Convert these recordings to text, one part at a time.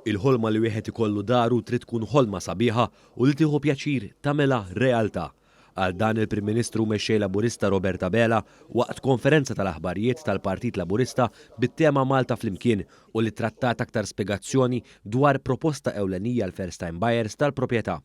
Il-ħolma li wieħed ikollu daru trid tkun ħolma sabiħa u li tieħu pjaċir tagħmilha realtà. Qal dan il-Prim Ministru u Mexxej Laburista Robert Abela waqt konferenza tal-aħbarijiet tal-Partit Laburista bit-tema Malta Flimkien u li trattat aktar spjegazzjoni dwar proposta ewlenija għall-first time buyers tal-proprjetà.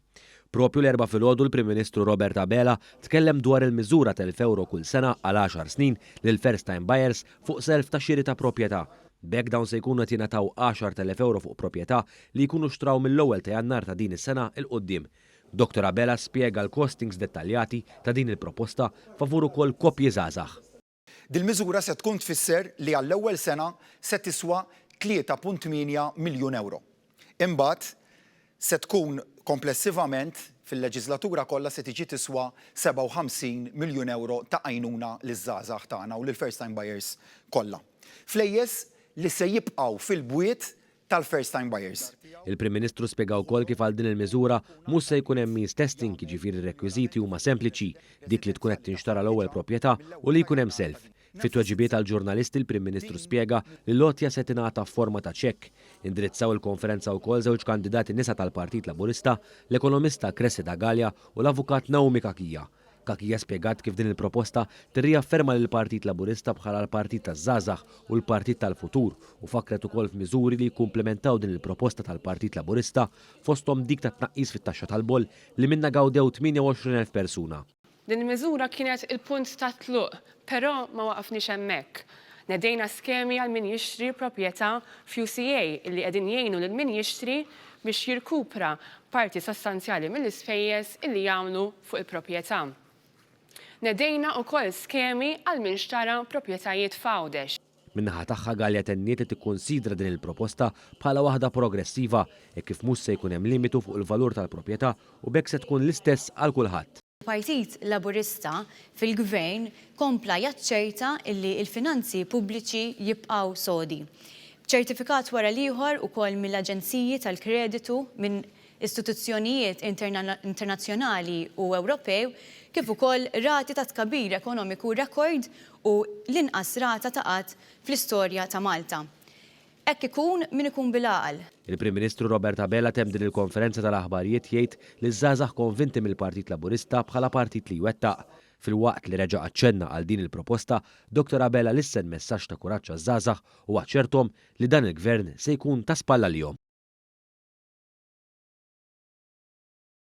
Propju l-Erbgħa filgħodu l-Prim Ministru Robert Abela tkellem dwar il-miżura t'elf ewro kull sena għal għaxar snin lil first time buyers fuq self ta' xiri ta' proprjetà. B'hekk dawn se jkunu qed jingħataw 10,000 ewro fuq proprjetà li jkunu xtraw mill-ewwel ta' Jannar ta' din is-sena 'l quddiem. Dottor Abela spjega l-costings dettaljati ta' din il-proposta favur ukoll koppji żgħażagħ. Dil-miżura se tkun tfisser li għall-ewwel sena se tiswa 3.8 miljun ewro. Imbagħad se tkun komplessivament fil-leġiżlatura kollha se tiġi tiswa 57 miljun ewro ta' għajnuna liż-żgħażagħ tagħna u lill-first time buyers kollha. Flejjes li se jibqgħu fil-bwiet tal-first time buyers. Il-Prim Ministru spjega wkoll kif għal din il-miżura mhux se jkun hemm means testing jiġifieri r-rekwiżiti huma sempliċi, dik li tkun qed tinxtara l-ewwel proprjetà u li jkun hemm self. Fit-tweġibiet għall-ġurnalisti l-Prim Ministru spjega li l-għotja se tingħata f'forma ta' ċekk. Indirizzaw il-konferenza wkoll żewġ kandidati nisa tal-Partit Laburista, l-ekonomista Cressida Galea u l-Avukat Naomi Cachia. Cachia spjegat kif din il-proposta tirriafferma lill-Partit Laburista bħala l-partit taż-żgħażagħ u l-partit tal-futur u fakkret ukoll f'miżuri li jikkumplementaw din il-proposta tal-Partit Laburista fosthom dik tat-tnaqqis fit-taxxa tal-boll li minnha gawdew 28,000 persuna. Din il-miżura kienet il-punt tat-tluq, però ma waqafniex hemmhekk. Nedejna skemi għal min jixtri proprjetà f'UCA illi qegħdin jgħinu lil min jixtri biex jirkupra parti sostanzjali mill-ispejjeż illi jagħmlu fuq il-proprjetà. Nedejna ukoll skemi għal min xtara proprjetajiet f'Għawdex. Min-naħa tagħha Galea tenniet li tikkunsidra din il-proposta bħala waħda progressiva hekk kif mhux se jkun hemm limitu fuq il-valur tal-proprjetà u b'hekk se tkun l-istess għal kulħadd. Il-Partit Laburista fil-Gvern kompla jaċċerta illi l-finanzi pubbliċi jibqgħu sodi. B'ċertifikat wara l-ieħor ukoll mill-aġenziji tal-kreditu, minn istituzzjonijiet internazzjonali u Ewropew, kif ukoll rati ta' tkabbir ekonomiku rekord u l-inqas rata ta' qgħad fl-istorja ta' Malta. Hekk ikun min ikun bil-għaqal. Il-Prim Ministru Robert Abela temm din il-konferenza tal-aħbarijiet jgħid li ż-żgħażagħ konvinti mill-Partit Laburista bħala partit li jwettaq. Filwaqt li reġa' aċċenna għal din il-proposta, Dottor Abela lissen messaġġ ta' kuraġġ għaż-żgħażagħ u aċċerthom li dan il-Gvern se jkun ta' spalla għalihom.